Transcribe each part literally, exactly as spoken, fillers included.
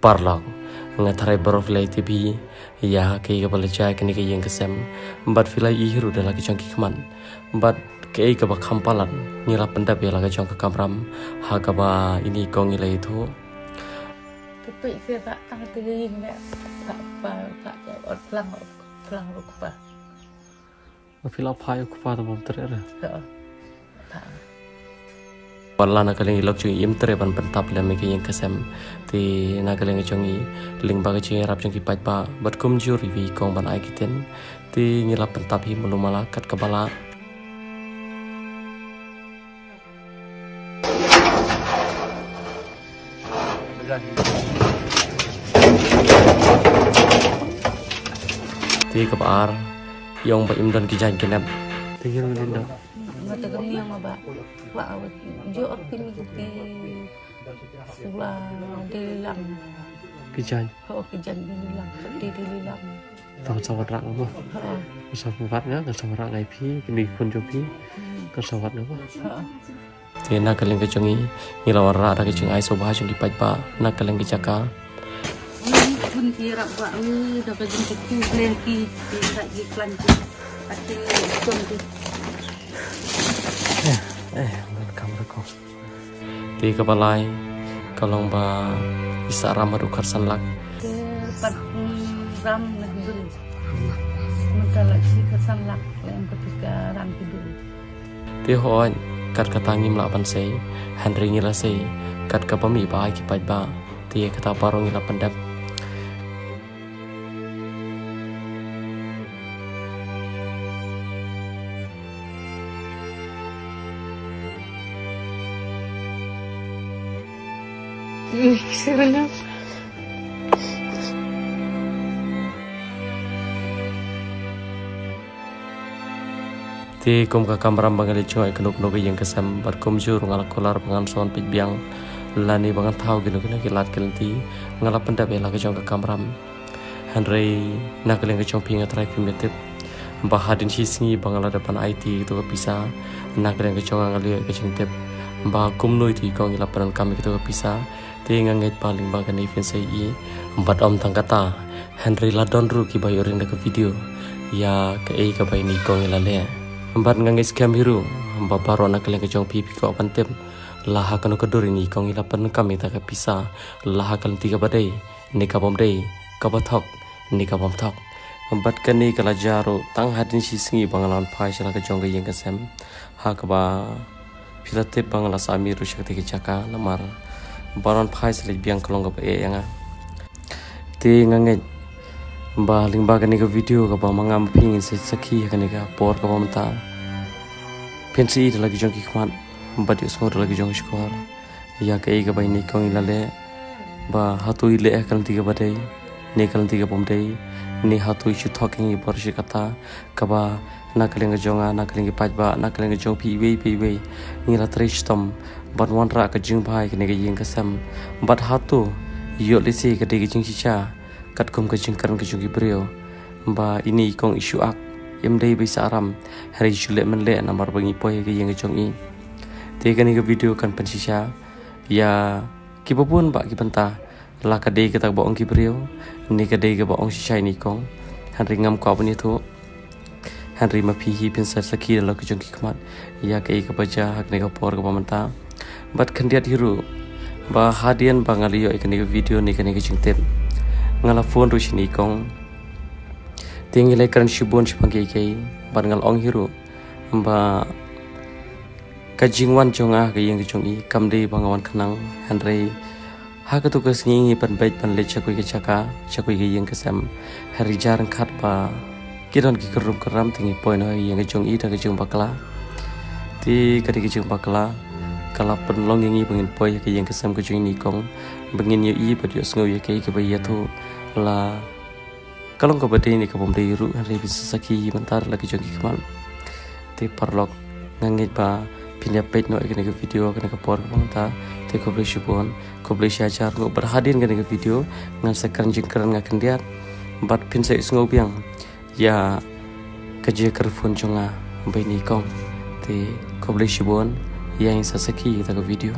Paralok, nga tharai baroh phi la tip hi ïa kaei kaba la jia ha kane ka ïing ka sem, bad phi la i hi ruh da la ki jong ki khmat. Bad kaei kaba kham palat, ngi la pyndep ïa la ka jong ka kamram ha kaba ine i kong i la ïathuh. Phi peit phi ka tang te ïing ne, ka pa ka ot plang, plang ruh ka pa. Phi la phai u kpa te bym treh re. Wat la na ka liang i lok jong i im treh ban pyntap lem ïa ka ïing ka sem. Te na ka liang jong i, lyngba ka jingïarap jong ki paidbah bad kumjuh ruh i kong ban ai ki ktien, te ngi la pyntap hi malu mala kat kaba lah. Te kaba ar, ïa ong ba im don ki jaiñ ki nep. Te ngi ruh ngi don. Nga te ka miang ba. Ba, ba, jo ak pin ki sula dei lilang. Ki jaiñ. Ho, ki jaiñ dei lilang. Dei, dei lilang. Tang sa wanrah nga mo. Ha. Sa wanrah nga, nga sa wanrah nga ïa phi, kine ki khun jong phi. Hmm. Nga sa wanrah nga mo. Ha. Te na ka liang ka jong i, ngi la wanrah da ka jingai sngewbha jong ki paidbah na ka liang ka jaka. Ngi khun ki rap ba ngi da ka jingkyrkhu leh ki, ki sa ki klan ki. Ati jong ki. Eh, eh, ban kam da ko. Te kaba lai ka long ba i Sahram haduh khatsan lak. Te pat ram na dul. Mynta la shi khatsan lak lem ka pis ka ram ki dul. Te hooid, kat kata ngim lah ban sei, hynrei ngi la sei kat kaba mih ba ai ki paidbah. Te kata baroh ngi la pyndep. Te kum ka kamram ba nga leit jngoh ïa kano kano ka ïing ka sem, bad kumjuh ruh nga la kular ba ngan sa wan peit biang lane ba ngan thaw kino kino ki lad ki lynti, nga la pyndep ïa la ka jong ka kamram. Hynrei na ka liang ka jong phi nga tharai phim tip ba hadien shi sngi ba nga la dep ban aiti ïa kito ka pisa, na ka liang ka jong nga nga la ïoh ïa ka jingtip ba kumno ïa i kong i la pyndonkam ïa kito ka pisa. Te nga ngeit ba lyngba kane phin sa ïohi, bad ym tang kata, hynrei la don ruh kiba ïoh ring da ka video ïa kaei kaba ine i kong i la leh. Bad nga ngeit skhem hi ruh ba baroh na ka liang ka jong phi phi kwah ban tip la ha kano ka dur ine i kong i la pyndonkam ïa kata ka pisa, la ha ka lynti kaba dei ne ka bym dei, kaba thok ne ka bym thok. Bad kane ka la jia ruh tang hadien shi sngi ba nga la wan phai sha la ka jong ka ïing ka sem, ha kaba phi la tip ba nga la sah miet ruh sha katei ka jaka namar ban wan phai sa leit biang ka long kaba eh ïa nga. Te nga ngeit ba lyngba kane ka video kaba ma nga ma phi ngin sa sakhi ha kane ka por kaba mynta, phin sa ïohi da la ki jong ki khmat bad ïohsngew da la ki jong ki shkor ïa kaei kaba ine i kong i la leh, ba hato i leh ha ka lynti kaba dei ne ka lynti ka bym dei, ne hato i shu thok ïa ngi baroh shi katta, kaba na ka liang ka jong nga, na ka liang ki paidbah, na ka liang ka jong phi iwei pa iwei, ngi la trei shitom ban wanrah ka jingbha ïa kane ka ïing ka sem. Bad hato ïoh lehse ka dei ka jingshisha katkum ka jingkren ka jong ki briew ba ine i kong i shu ak, im dei ba i Sahram, hynrei i shu leh mynleh namar ba ngi poi ha ka ïing ka jong i. Te kane ka video kan pynshisha ïa kiba bun bah ki bynta, la ka dei kata kaba ong ki briew ne ka dei kaba ong shisha ine i kong, hynrei ngam kwah ban ïathuh. Hynrei ma phi hi phin sa sakhi da la ki jong ki khmat ïa kaei kaba jia ha kane ka por kaba mynta. Bad khyndiat hi ruh ba hadien ba nga la ïoh ïa kane ka video ne kane ka jingtip, nga la phone ruh sha ine i kong. Te ngi la kren shibun shaphang kiei kiei bad nga la ong hi ruh ba ka jingwan jong nga ha ka ïing ka jong i kam dei ba nga wan khnang, hynrei ha kato ka sngi ngi pynbeit ban leit sha kawei ka jaka, sha kawei ka ïing ka sem, hynrei jar ryngkat ba ki don ki kynrum kynram te ngi poi noh ha ka ïing ka jong i da ka jingbakla. Te ka dei ka jingbakla ka la pynlong ïa ngi ba ngin poi ha ka ïing ka sem ka jong ine i kong, ba ngin ïohi bad ïohsngew ïa kaei kaba i ïathuh, la ka long kaba dei ne ka bym dei ruh, hynrei phin sa sakhi mynta da la ki jong ki khmat. Te paralok, nga ngeit ba phin ïa peit noh ïa kane ka video ha kane ka por kaba mynta. Te khublei shibun, khublei shihajar nguh, bad hadien kane ka video ngan sa kren jingkren nga khyndiat bad phin sa ïohsngew biang ïa ka jingkyrphun jong nga ba ine i kong. Te khublei shibun, ïa ngin sa sakhi ïa kata ka video.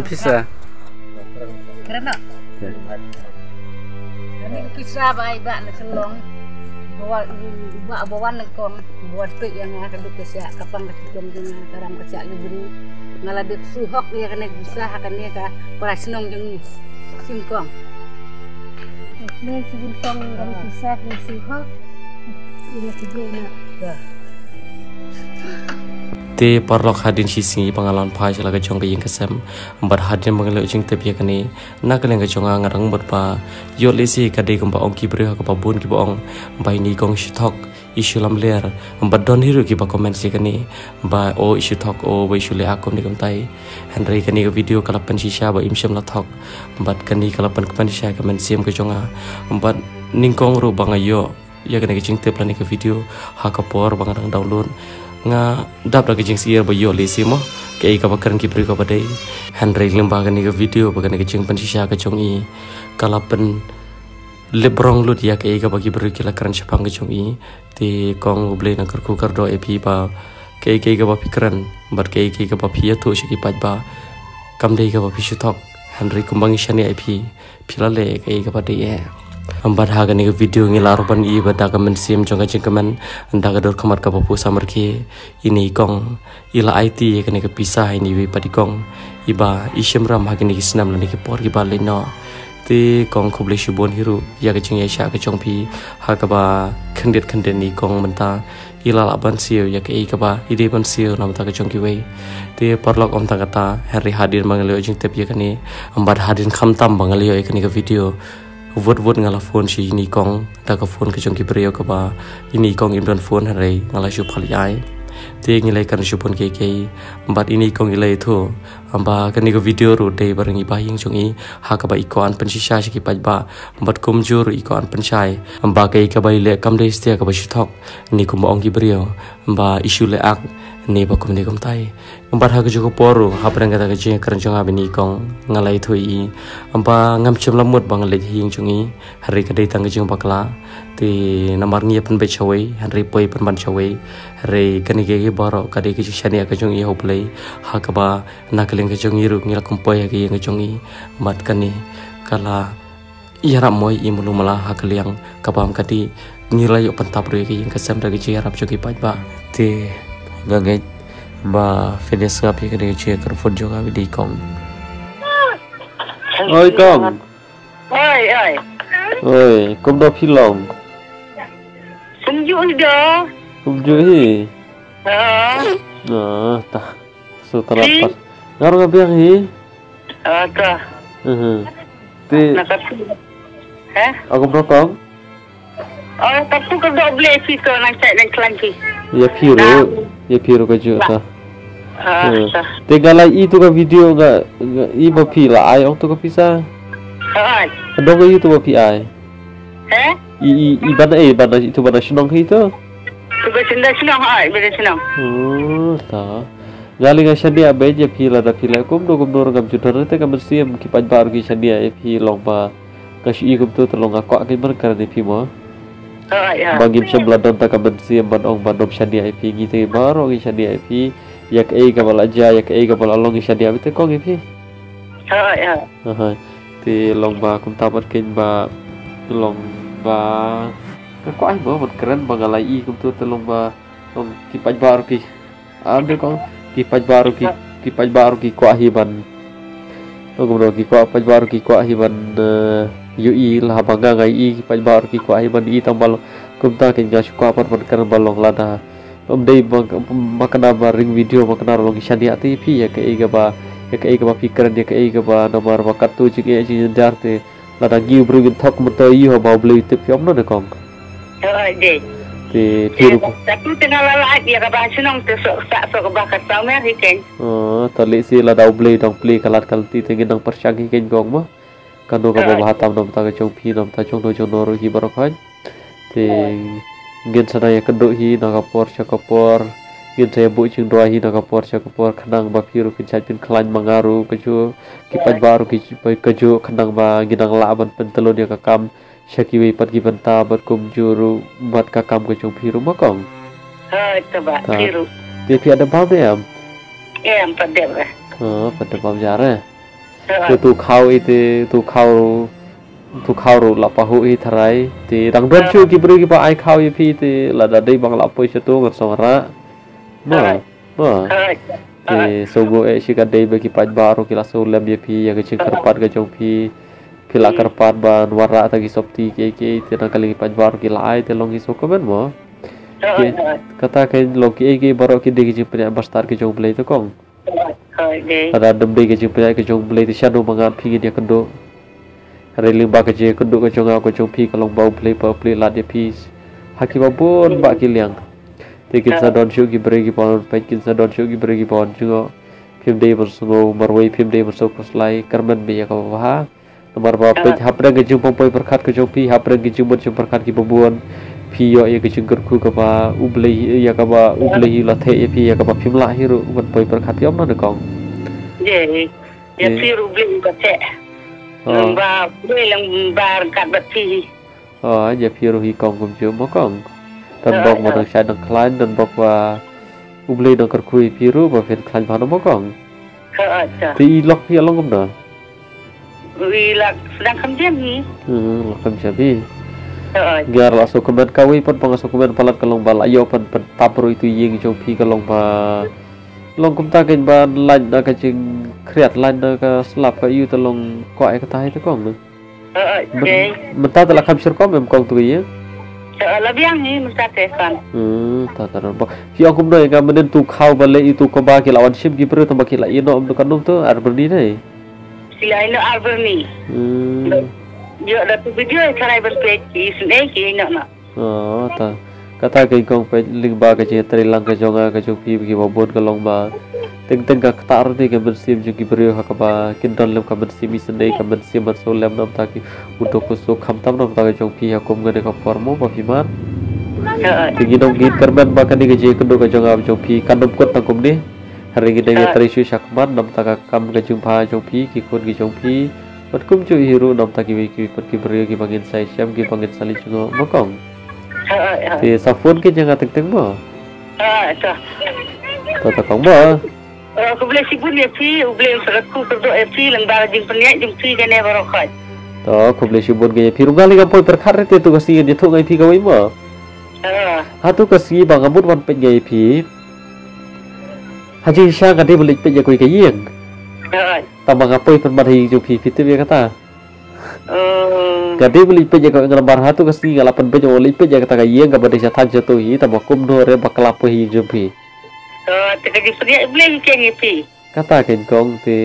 Pisa. Kren noh. Kane ka pisa ba ai ba na Shillong. Ba, ba, ba wan na kong, ba wan pek ïa nga ka duk ka siak, ka pang ka chitom jong nga, ka ram ka siak ïa bru. Nga la dep shu hok ïa kane ka pisa ha kane ka para shnong jong ngi. Sngewbha kong. Ne sngewbha kong, kane ka pisa ka shu hok. Ïa la sngewbha na. Te paralok, hadien shi sngi ba nga la wan phai sha la ka jong ka ïing ka sem. Bad hadien ba nga la ïoh jingtip ïa kane, na ka liang ka jong nga nga dang mut ba ïoh lehse ka dei kumba ong ki briew ha kaba bun kiba ong ba ine i kong i shu thok, i shu lamler. Bad don hi ruh kiba comment ïa kane ba o i shu thok, o ba i shu leh akom ne kumtai. Hynrei kane ka video ka la pynshisha ba im shym la thok. Bad kane ka la pynkmen sha ka mynsiem ka jong nga. Bad nyngkong ruh ba nga ïoh ïa kane ka jingtip lane ka video ha ka por ba nga dang download, nga dap da ka jingsngewsih ba ïoh lehse mo kaei kaba kren ki briew kaba dei. Hynrei lyngba kane ka video bad kane ka jingpynshisha ka jong i, ka la pynlip rong lut ïa kaei kaba ki briew ki la kren shaphang ka jong i. Te kong, U Blei un kyrkhu kyrdoh ïa phi ba kaei kaei kaba phi kren bad kaei kaei kaba phi ïathuh sha ki paidbah, kam dei kaba phi shu thok. Hynrei kumba ngi shaniah ïa phi, phi la leh kaei kaba dei eh. Bad ha kane ka video ngi la ruh ban ïohi ba da ka mynsiem jong ka jingkmen, da ka dur khmat kaba pura samrkhie, ine i kong i la aiti ïa kane ka pisa ha ine iwei pat i kong iba i shim ram ha kine ki snem lane ki por kiba leit noh. Te kong, khublei shibun hi ruh ïa ka jingïaishah ka jong phi ha kaba khyndiat khyndiat ine i kong mynta i la lah ban siew ïa kaei kaba i dei ban siew na bynta ka jong kiwei. Te paralok, ym tang kata, hynrei hadien ba nga la ïoh jingtip ïa kane, bad hadien khamtam ba nga la ïoh ïa kane ka video, wut wut nga la phone sha ine i kong da ka phone ka jong ki briew kaba ine i kong im don phone, hynrei nga la shu phah leit ai. Te ngi la ïakren shibun kiei kiei bad ine i kong i la ïathuh ba kane ka video ruh dei ba ring i ba ïing jong i ha kaba i kwah ban pynshisha sha ki paidbah, bad kumjuh ruh i kwah ban pynshai ba kaei kaba i leh kam dei satia kaba shu thok ne kumba ong ki briew ba i shu leh ak ne ba kumne kumtai. Bad ha kajuh ka por ruh, hapdeng kata ka jingkren jong nga bad ine i kong, nga la ïathuh ïa i ba ngam shym la mut ba ngan leit ha ïing jong i, hynrei ka dei tang ka jingbakla. Te namar ngi ïa pynbeit shawei, hynrei poi pynban shawei. Hynrei kane kaei kaei baroh ka dei ka jingshaniah ka jong i ha U Blei, ha kaba na ka liang ka jong i ruh ngi la kum poi ha ka ïing ka jong i. Bad kane ka la ïarap mo ïa i mulu mala ha ka liang ka bam ka dih, ngi la ïoh pyntap ruh ïa ka ïing ka sem da ka jingïarap jong ki paidbah. Te nga ngeit ba phin ïa sngap ïa kane ka jingïakren phone jong nga bad ine i kong. Oi kong. Oi, oi. Oi, kumno phi long? Kumjuh hi da. Kumjuh hi. Ha. Ah, ta. So, tara pat. Nga ruh nga biang hi. Ah, ta. Mhm. Te. Na ka tu. Heh? Aku brokong. Oh, ka tu ka dok bleh phi to nang cai nang klan phi. Ïa phi ruh, ïa phi ruh kajuh ta. Ah, ta. Te nga la i tu ka video nga, nga i ba phi la ai ong tu ka pisa. Hai. Ka dok i tu ba phi ai. Heh? I, i, i ban, eh, ban, i tu ban shnong hi tu. Tu ba shnong, shnong, hai, ba shnong. Oh, ta. Nga lei nga shaniah beit ïa phi, lada phi leh kumno kumno ruh ngam ju don, te ka mynsiem ki paidbah ruh ki shaniah ïa phi, long ba nga shu i kumtu te long nga kwah kein ban kren ïa phi mo. Hooid, hooid. Ba ngim shym la don ta ka mynsiem ban ong ba ngam shaniah ïa phi, ngi te baroh ngi shaniah ïa phi. Ïa kaei kaba la jia, ïa kaei kaba la long ngi shaniah beit te kong ïa phi. Hooid, hooid. Hooid. Te long ba kumta pat kein ba long ba nga kwah hi mo ban kren ba nga la i kumtu te long ba long ki paidbah ruh ki Ande kong, ki paidbah ruh ki, ki paidbah ruh ki kwah hi ban. Ong kumno ki kwah, paidbah ruh ki kwah hi ban, eh, ïohi la haba nga nga ïohi, ki paidbah ruh ki kwah hi ban ïohi tang ba long. Kumta kein nga shu kwah pat ban kren ba long lada. Ym dei ba, ba kane ba ring video ba kane ruh long ki shaniah te phi ïa kaei kaba, ïa kaei kaba phi kren ïa kaei kaba namar ba katto jingeh jingjar te. Lada ngi u briew ngin thok mynta ïoh ba U Blei u tip ïa u mano ne kong. Hooid, dei. Te phi ruh. Te tu te nga la lait ïa kaba shnong te sok sa sok kaba ka saw mer hi kein. Oh, te lehse lada U Blei dang plie ka lad ka lynti te ngin nang pyrshang hi kein kong mo. Kano kaba bha tam na bynta ka jong phi, na bynta jong no jong no ruh hi baroh khoit. Te ngin sa nang ïakynduh hi na ka por sha ka por. Ngin sa ïa buh jingduwai hi na ka por sha ka por khnang ba phi ruh phin shait phin khlaiñ ma nga ruh kajuh. Ki paidbah ruh ki kajuh khnang ba ngin nang lah ban pyntylun ïa ka kam sha kiwei pat ki bynta bad kumjuh ruh bad ka kam ka jong phi ruh ma kong. Hooid, te ba phi ruh. Te phi ïa dep bam ne em? Em, pat dep re. Oh, pat dep bam jar eh. Te tu khaw i te tu khaw tu khaw ruh la pahuh hi tharai. Te dang don shuh ki briew kiba ai khaw ïa phi te lada dei ba nga la poi sha tu ngan sa wanrah. Mo. Mo. Te sngewbha eh shi ka dei ba ki paidbah ruh ki la sngewlem ïa phi ïa ka jingkyrpad ka jong phi. Phi la kyrpad ban wanrah ta ki sopti kiei kiei te na ka liang ki paidbah ruh ki la ai te long hi sngewkmen mo. Kata ka long kiei kiei baroh ki dei ki jingpynïaid bastad ka jong U Blei te kong. Lada ym dei ka jingpynïaid ka jong U Blei te shano ba nga phi ngin ïakynduh. Hynrei lyngba ka jingïakynduh ka jong nga ka jong phi ka long ba U Blei ba U Blei lad ïa phi ha kiba bun bah ki liang. Te kin sa don shuh ki briew kiba wan peit, kin sa don shuh ki briew kiba wan jngoh. Phim dei ban sngew marwei, phim dei ban sngew khuslai, kyrmen beit ïa kaba bha. Namar ba peit hapdeng ka jingpynpoi pyrkhat ka jong phi, hapdeng ka jingmut jingpyrkhat kiba bun, phi ïoh ïa ka jingkyrkhu kaba U Blei, ïa kaba U Blei hi u la theh ïa phi, ïa kaba phim lah hi ruh ban poi pyrkhat, phi ong na ne kong. Ïa phi ruh U Blei u ka theh. Lyngba U Blei lyngba ryngkat bad phi hi. Ïa phi ruh hi kong kumjuh mo kong. Don bok ba dang shai dang khlaiñ, don bok ba U Blei dang kyrkhu ïa phi ruh ba phin khlaiñ bha na mo kong. Te i lok phi long kumno? I lak sdang kham jam hi. Hmm, lok kham jam hi. Nga la sngewkmen kawei pat ba nga sngewkmen palat ka long ba la ïoh ban pyntap ruh ïa tu ïing jong phi ka long ba long kumta kein ba lait na ka jingkhriat, lait na ka slap ka ïu te long kwah ïa kata hi te kong. Mynta te la kham shyrkhei em kong tu ïa. La biang hi mynta te kan. Hmm, ta ta ba phi ong kumno ïa nga mynnin tu khaw ba leh ïa tu kaba ki la wan shim ki briew tang ba ki la ïehnoh em tu kan ym tu ar byrni ne. Ki la ïehnoh ar byrni. Hmm. Ïoh da tu video ïa tharai ban peit ki isynei ki ïehnoh na. Oh, ta. Kata kein kong peit lyngba ka jingïatreilang ka jong nga ka jong phi kiba bun ka long ba teng teng ka ktah ruh te ka mynsiem jong ki briew ha kaba kin don lem ka mynsiem isynei ka mynsiem ban sngewlem namta ki u duk u suk khamtam namta ka jong phi ha kum kane ka por mo ba phi mad. Te ngi ong ngin kyrmen ba kane ka jingïakynduh ka jong nga jong phi kan ym kut tang kumne. Hynrei ngin ïatrei shuh shakhmat namta ka kam ka jingbha jong phi ki khun ki jong phi. Bad kumjuh hi ruh namta kiwei kiwei pat ki briew kiba ngin sa ïashem kiba ngin sa leit jngoh mo kong. Te sa phone kein ïa nga teng teng mo. To to kong mo. Khublei shibun ïa phi, U Blei un sa kyrkhu kyrdoh ïa phi lyngba ka jingpynïaid jong phi kane baroh khoit. To khublei shibun ïa phi ruh nga lei ngam poi pyrkhat re te tu ka sngi ngin ïathuh nga ïa phi kawei mo. Ha tu ka sngi ba nga mut wan peit nga ïa phi. Ha jingshisha nga dei ban leit peit ïa kawei ka ïing. Tang ba nga poi pynban ha ïing jong phi, phi tip ïa kata. Nga dei ban leit peit ïa kawei, nga namar ha tu ka sngi nga la pynbeit ïa nga leit peit ïa kata ka ïing kaba dei sha thaiñ sha tu hi, tang ba kumno re bakla poi ha ïing jong phi. Te ka jingpynïaid U Blei hi keiñ ïa phi. Kata kein kong te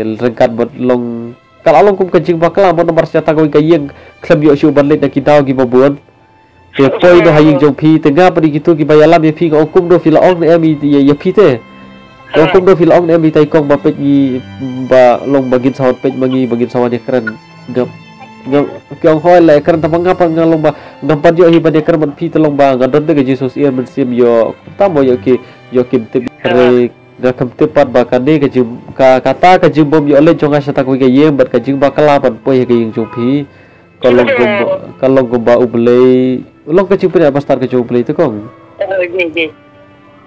ryngkat bad long ka la long kum ka jingbakla mo namar sha kata kawei ka ïing khlem ïoh shuh ban leit na ki daw kiba bun. Te poi noh ha ïing jong phi te nga bad ïa kito kiba ïalam ïa phi nga ong kumno phi la ong ne em ïa ïa phi te. Nga ong kumno phi la ong ne em ïa tai kong ba peit ngi ba long ba ngin sa wan peit ma ngi ba ngin sa wan ïakren. Nga nga ki ong hooid la ïakren tang ba nga pat nga long ba ngam pat ïoh hi ban ïakren bad phi te long ba nga don te ka jingsngewsih mynsiem ïoh tam mo ïoh ki ïoh kim tip re nga kam tip pat ba kane ka jing ka kata ka jingbym ïoh leit jong nga sha kata kawei ka ïing bad ka jingbakla ban poi ha ka ïing jong phi. Ka long kumba ka long kumba U Blei long ka jingpynïaid bastad ka jong U Blei te kong.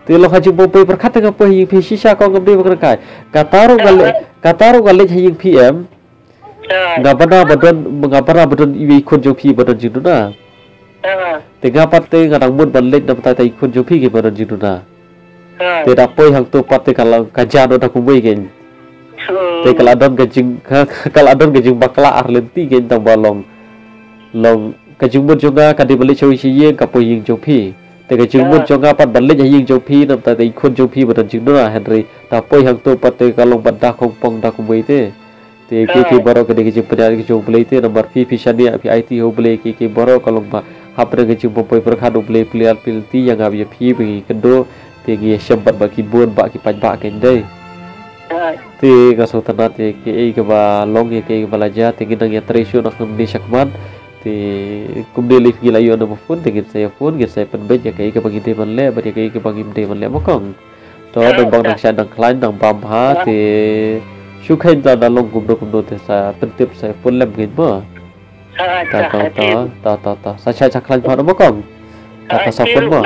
Te long ha jingbym poi pyrkhat te nga poi ha ïing phi shisha kong ngam dei ba kren kai. Kata ruh nga leit kata ruh nga leit ha ïing phi em. Nga bana ba don nga bana ba don iwei i khun jong phi ba don jingduna. Te nga pat te nga dang mut ban leit namar ta i khun jong phi ki ba don jingduna. Te da poi hangto pat te ka la ka jan da kumwei kein. Te ka la don ka jing ka la don ka jingbakla ar lynti kein tang ba long long ka jingmut jong nga ka dei ban leit sha ïing ka poi ïing jong phi. Te ka jingmut jong nga pat ban leit ha ïing jong phi namar ta i khun jong phi ba don jingduna hynrei da poi hangto pat te ka long ban da khongpong da kumwei te. Te ki ki baroh ka dei ka jingpynïaid ka jong U Blei te namar phi phi shaniah phi aiti ha U Blei ki ki baroh ka long ba hapdeng ka jingpynpoi pyrkhat U Blei pynlong pynlong ïa nga ïa phi ba ngi kynduh te ngi ïashem bad ba ki bun ba ki paidbah kein dei. Te nga sngewtynnat ïa kiei kaba long ïa kiei kaba la jia te ngi nang ïatrei shuh na kumne shakhmat. Te kumne lei ngi la ïoh na ba phone te ngin sa ïa phone ngin sa ïa pynbeit ïa kiei kaba ngi dei ban leh bad ïa kiei kaba ngim dei ban leh ma kong. To dang bang dang sha dang khlaiñ dang bam ha te shu kheiñ ta da long kumno kumno te sa pyntip sa pun lem ngin mo. Ta ta ta ta ta sa sha sha khlaiñ pha mo kong. Ta ta sa pun mo.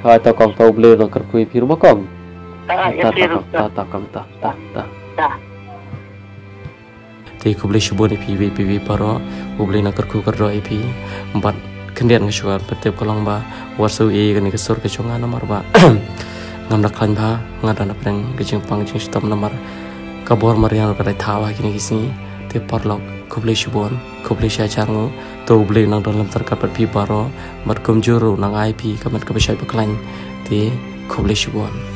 Ha ta kong ta U Blei dang kyrkhu ïa phi mo kong. Ta ta ta ta kong ta ta ta ta. Te khublei shibun ïa phi wei phi wei baroh, U Blei un kyrkhu kyrdoh ïa phi. Bad khyndiat nga shu kwah ban tip ka long ba wat shu ïa kane ka sur ka jong nga namar ba ngam da khlaiñ bha, nga don hapdeng ka jingpang jingshitom namar ka bor mariang ka dei thaw ha kine ki sngi. Te paralok khublei shibun, khublei shihajar nguh. To U Blei un nang don lem ryngkat bad phi baroh bad kumjuh ruh un nang ai phi ka met kaba shait ba khlaiñ. Te khublei shibun.